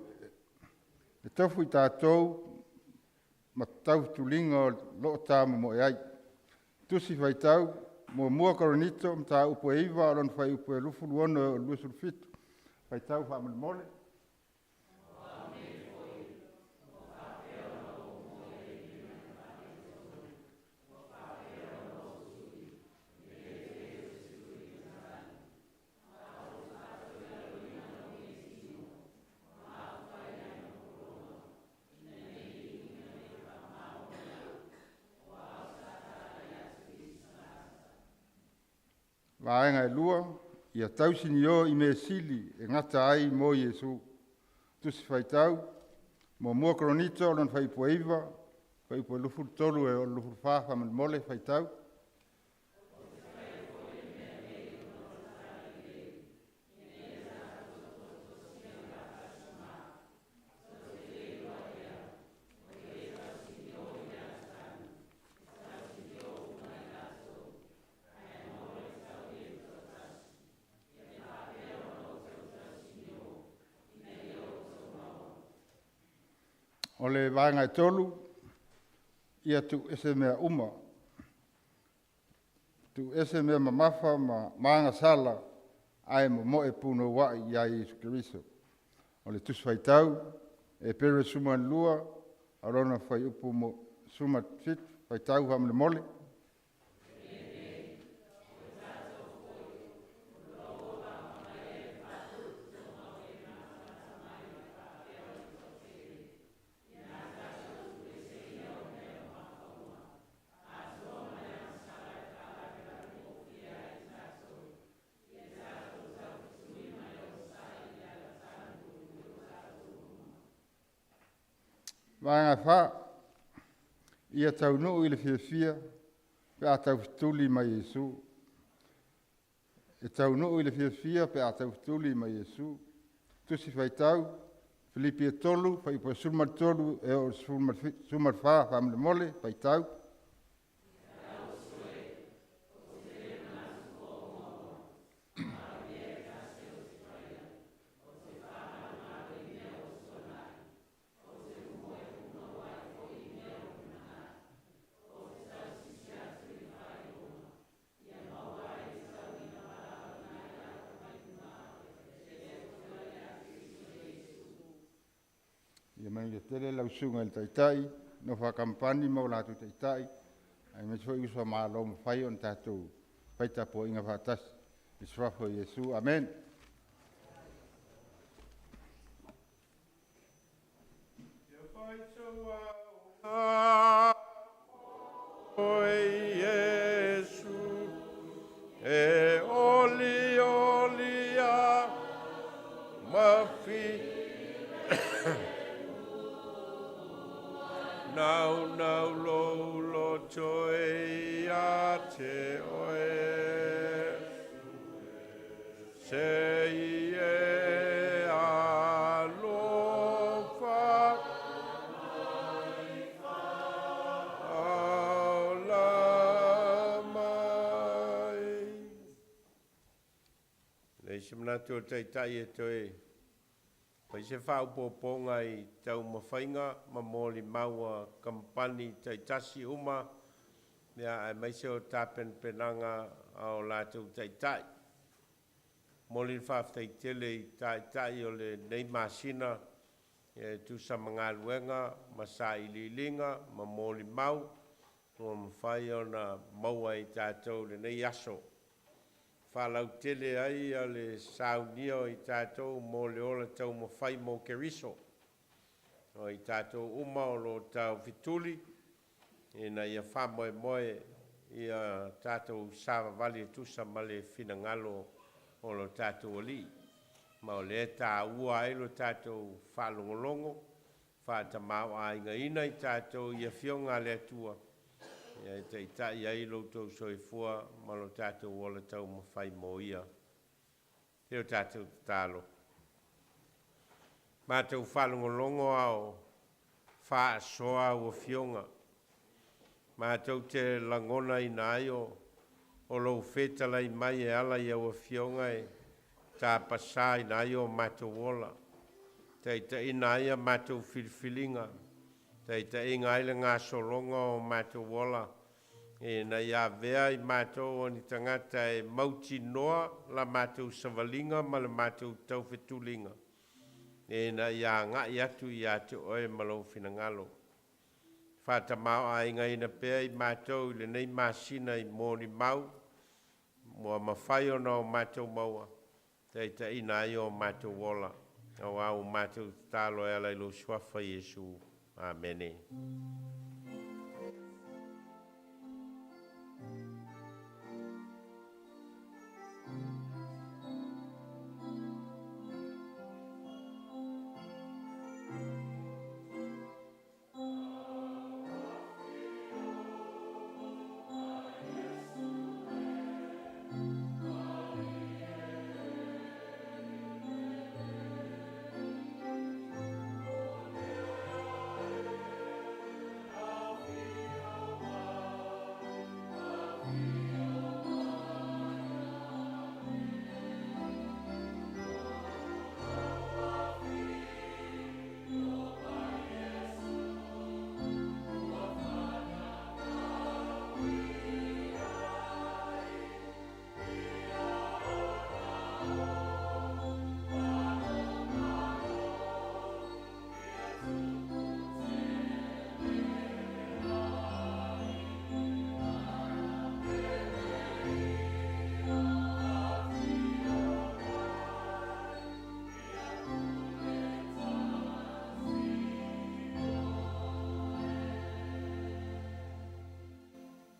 e tofu i tātou ma tautuliga o loo tamomoe ai. Tusi faitau, muamua Korinito, mataupu e 9, o lona fuaiupu e 26 e oo i le 27. Faitau faamolemole. Vaega e 2, ia tausinio i mea sili e gata ai mo Iesu. Tusi faitau, muamua Korinito, lona fuaiupu e 9, fuaiupu e 23 e oo i le 24, faamolemole faitau. O le vaega e 3, ia tuuese mea uma, tuuese mea mamafa ma agasala, ae momoe punouai ia Iesu Keriso. O le tusi faitau, Epere 12, o lona fuaiupu 17, faitau faamolemole. Vaega 4, ia taunuu i le fiafia pe a taufetuli ma Iesu. E taunuu i le fiafia pe a taufetuli ma Iesu. Tusi faitau, Filipi e 3, fuaiupu e 13 e oo i le 14, faamolemole, faitau. Ia manuia tele lau susuga i le Taitai, nofo a kamupani ma o latou taitai, aemaise foi uso a Malo ua mafai ona tatou fai tapuaiga faatasi. I le suafa o Iesu. Amene. Oe Iesu, e oli oli a mafi nau nau lo loto e ia te oe. Se i e alofa aola mai. Leai se manatu o le Taitai e toe fai se faaopoopoga i taumafaiga ma molimau a kamupani taitasi uma, aemaise o tapenapenaga a o latou taitai. Momoli le faafetai tele i taitai o lenei masina e tusa ma galuega ma sailiiliga ma molimau ua mafai ona maua e i tatou i lenei aso. Faalautele ai le saunia o i tatou mo le ola taumafai mo Keriso. O i tatou uma o lo o taufetuli ina ia faamoemoe ia tatou savavali e tusa ma le finagalo o lo tatou Alii. Ma o lea e taua ai lo tatou faalogologo, faatamaoaigaina i tatou i afioga a le Atua, e taitai ai lo outou soifua ma lo tatou ola taumafai mo ia. Se o tatou tatalo. Matou faalogologo a o faasoa au afioga. Matou te lagonaina ai o lou fetalai mai e ala i au afioga e tapasāina ai o matou ola. Taitaina ai a matou filifiliga, taitaina ai le gasologa o matou ola, ina ia avea i matou o ni tagata e mautinoa la matou savaliga ma le matou taufetuliga, ina ia agai atu ia te oe ma lou finagalo. Faatamaoaigaina pea i matou i lenei masina i molimau, ua mafai ona o matou maua, taitaina ai o matou ola. Auā ua matou tatalo e ala i lou suafa Iesu. Amene.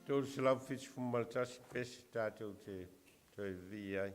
371 pesi tatou te toe vivii ai.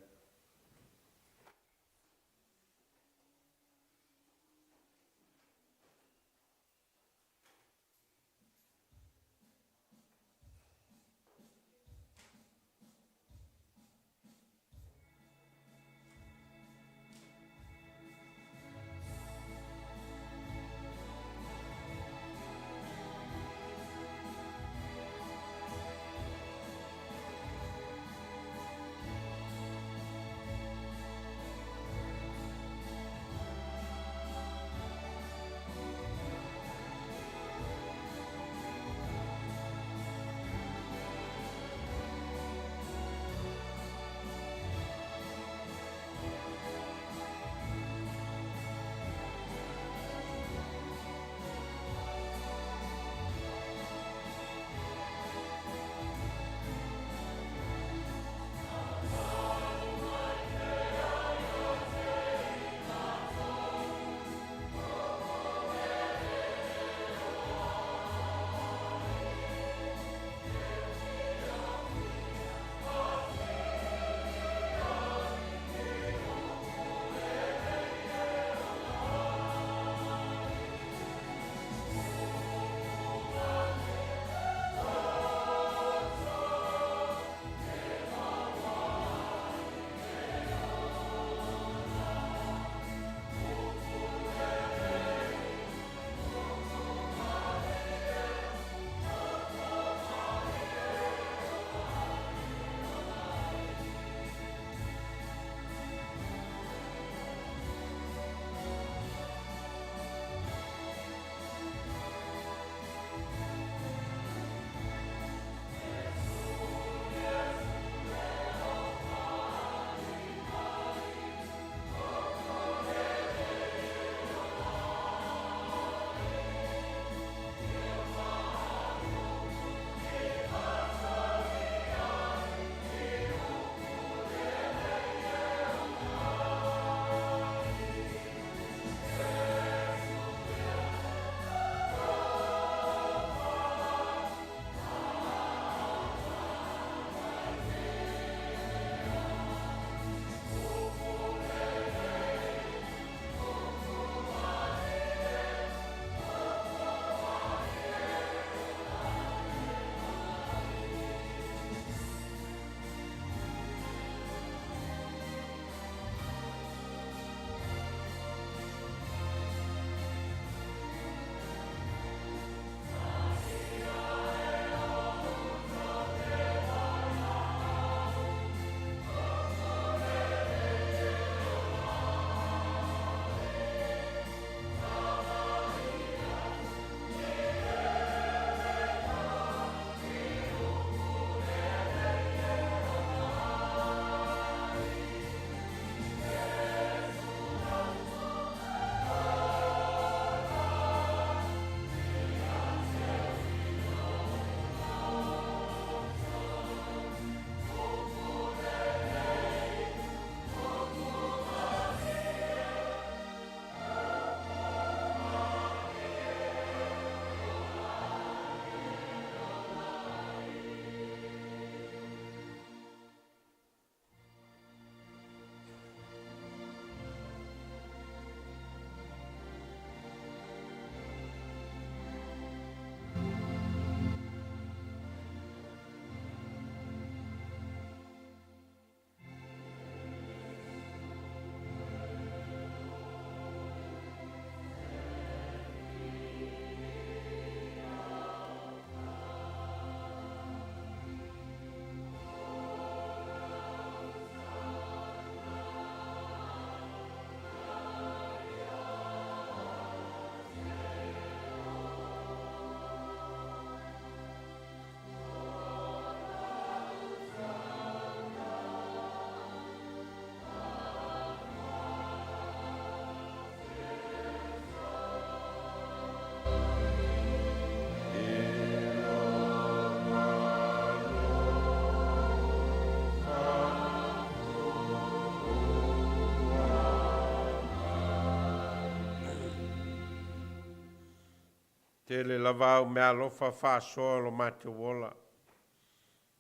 Tele lava au meaalofa faasoa o lo matou ola.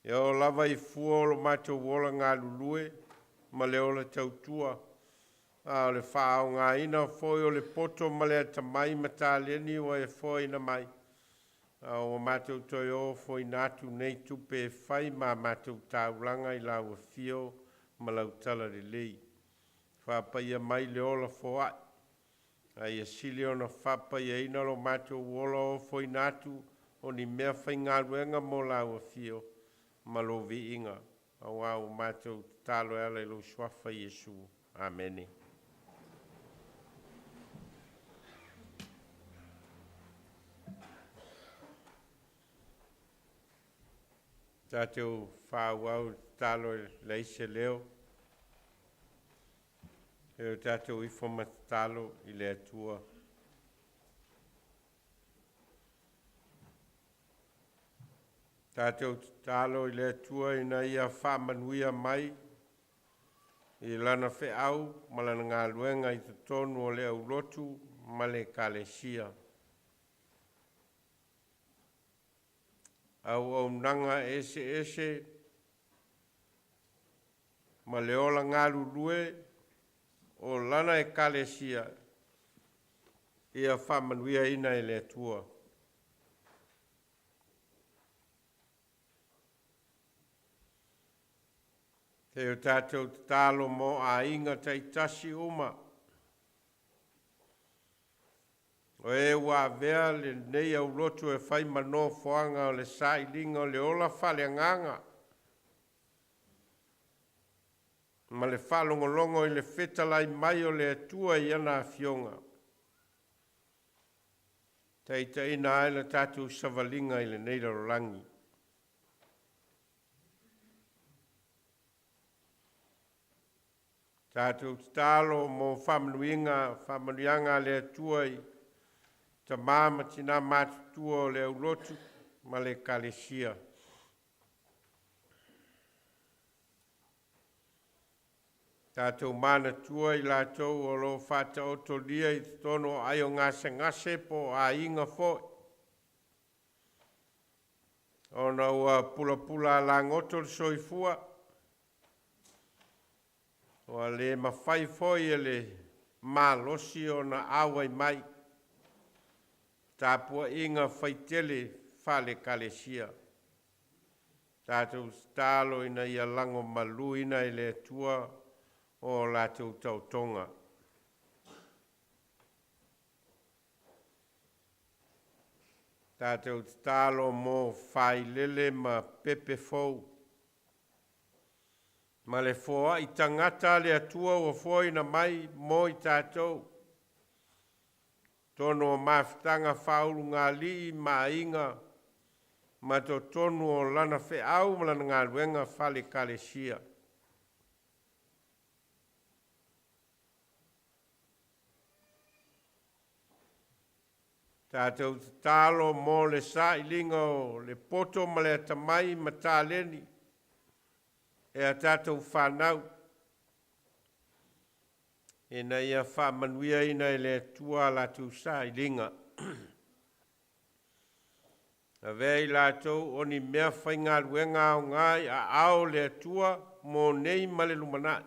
E oo lava i fua o lo matou ola galulue ma le ola tautua, a o le faaaogaina foi o le poto ma le atamai ma taleni ua e foaina mai, a ua matou toe ofoina atu nei tupe e fai ma a matou taulaga i lau afio ma lau talalelei. Faapaia mai le ola foai, a ia sili ona faapaiaina lo matou ola ofoina atu o ni mea faigaluega mo lau afio ma lou viiga, auā ua matou tatalo e ala i lou suafa Iesu. Amene. Tatou faaauau le tatalo e leai se leo, e o tatou ifo ma tatalo i le Atua. Tatou tatalo i le Atua ina ia faamanuia mai i lana feau ma lana galuega i totonu o le aulotu ma le Ekalesia. Auaunaga eseese ma le ola galulue o lana Ekalesia ia faamanuiaina e le Atua. Se o tatou tatalo mo aiga taitasi uma. O e ua avea lenei aulotu e fai ma nofoaga o le sailiga o le ola faaleagaga ma le faalogologo i le fetalai mai o le Atua i ana afioga, taitaiina ai la tatou savaliga i lenei lalolagi. Tatou tatalo mo faamanuiaga a le Atua i tamā ma tinā matutua o le aulotu ma le Ekalesia. Tatou manatua i latou o lo o faataotolia i totonu o aai o gasegase po o aiga foi, ona ua pulapula alagoto le soifua, ua le mafai foi e le malosi ona auai mai. Tapuaiga faitele faale-Ekalesia. Tatou tatalo ina ia lagomaluina e le Atua o latou taotoga. Tatou tatalo mo failele ma pepe fou, ma le foai tagata a le Atua ua foaina mai mo i tatou, totonu o mafutaga faaulugalii ma aiga ma totonu o lana feau ma lana galuega faale-Ekalesia. Tatou tatalo mo le sailiga o le poto ma le atamai ma taleni e a tatou fanau, ina ia faamanuiaina e le Atua a latou sailiga. Avea i latou o ni mea faigaluega aoga i aao o le Atua mo nei ma le lumanai.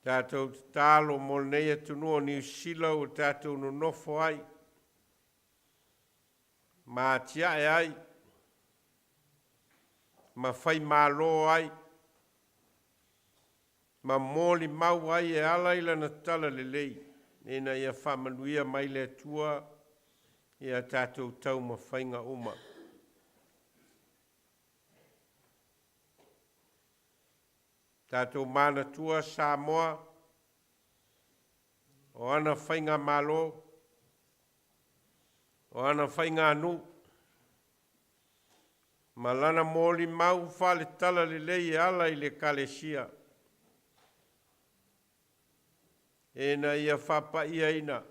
Tatou tatalo mo lenei atunuu o Niu Sila ua tatou nonofo ai, ma atiae ai, ma faimalo ai, ma molimau ai e ala i lana talalelei, ina ia faamanuia mai le Atua ia tatou taumafaiga uma. Tatou manatua Samoa o ana faigamalo, o ana faiganuu, ma lana molimau faale-talalelei e ala i le Ekalesia, ina ia faapaiaina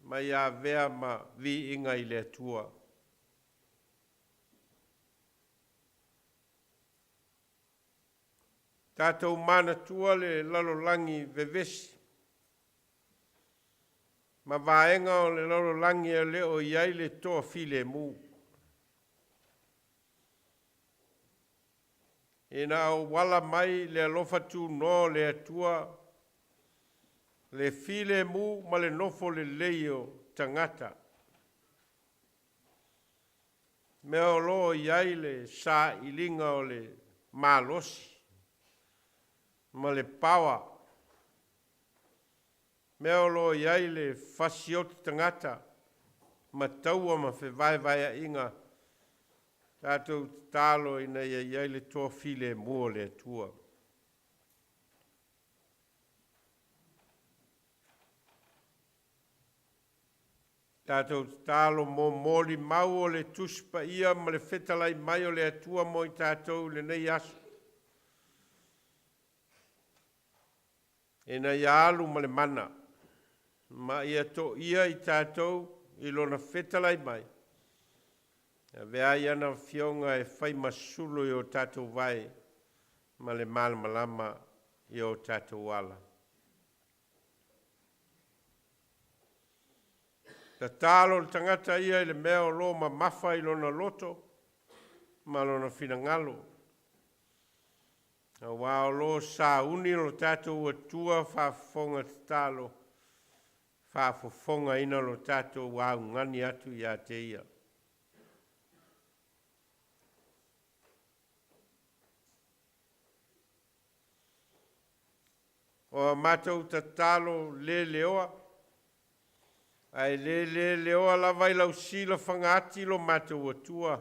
ma ia avea ma viiga i le Atua. Tatou manatua le lalolagi vevesi ma vaega o le lalolagi e le o i ai le toafilemu. Ina auala mai le alofa tunoa o le Atua, le filemu ma le nofo lelei o tagata. Mea o lo o i ai le sailiga o le malosi ma le paoa. Mea o lo o i ai le fasioti tagata ma taua ma fevaevaeaiga, tatou tatalo ina ia i ai le toafilemu o le Atua. Tatou tatalo mo molimau o le Tusi Paia ma le fetalai mai o le Atua mo i tatou i lenei aso. Ina ia alu ma le mana, ma ia toia i tatou i lona fetalai mai. Avea ai ana afioga e fai ma sulu i o tatou vae ma le malamalama i o tatou ala. Tatalo le tagata ia i le mea o lo mamafa i lona loto ma lona finagalo. Auā o lo sauni lo tatou Atua faafofoga tatalo, faafofogaina lo tatou augani atu ia te ia. O a matou tatalo le leoa, ae le le leoa lava i lau silafaga ati lo matou Atua,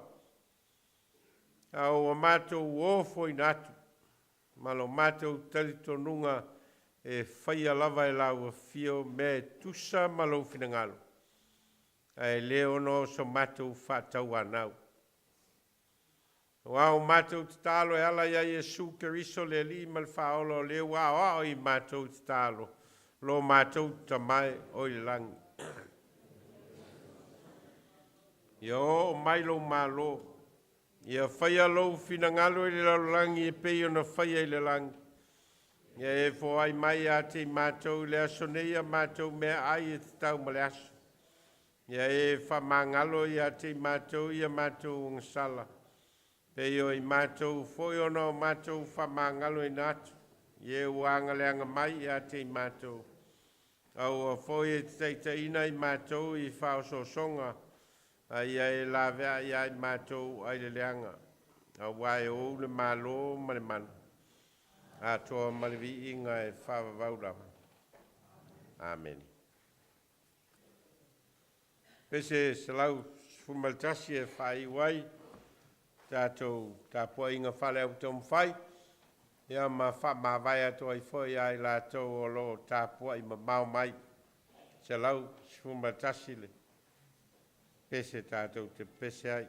a ua matou ofoina atu, ma lo matou talitonuga e faia lava e lau afio mea e tusa ma lou finagalo, ae le ona o so matou faatauanau. Auā o matou tatalo e ala ia Iesu Keriso le Alii ma le Faaola o le ua aoao i matou tatalo, lo matou Tama e o i le lagi. Ia oo mai lou malo, ia faia lou finagalo i le lalolagi e pei ona faia i le lagi. Ia e foai mai ia te i matou i le aso nei a matou meaai e tatau ma le aso. Ia e faamagalo ia te i matou ia matou agasala, pei o i matou foi ona o matou faamagaloina atu, i e ua agaleaga mai ia te i matou. Aua foi e te taitaiina i matou i faaosoosoga, a ia e laveai ia i matou ai le leaga. Auā e ou le malo ma le mana, atoa ma le viiga e faavavau lava. Amene. Pese 111 e faaiu ai tatou tapuaiga faale-au taumafai, ia ma faamavae atu ai foi ia i latou o lo o tapuai mamao mai. 111 le pese tatou te pese ai.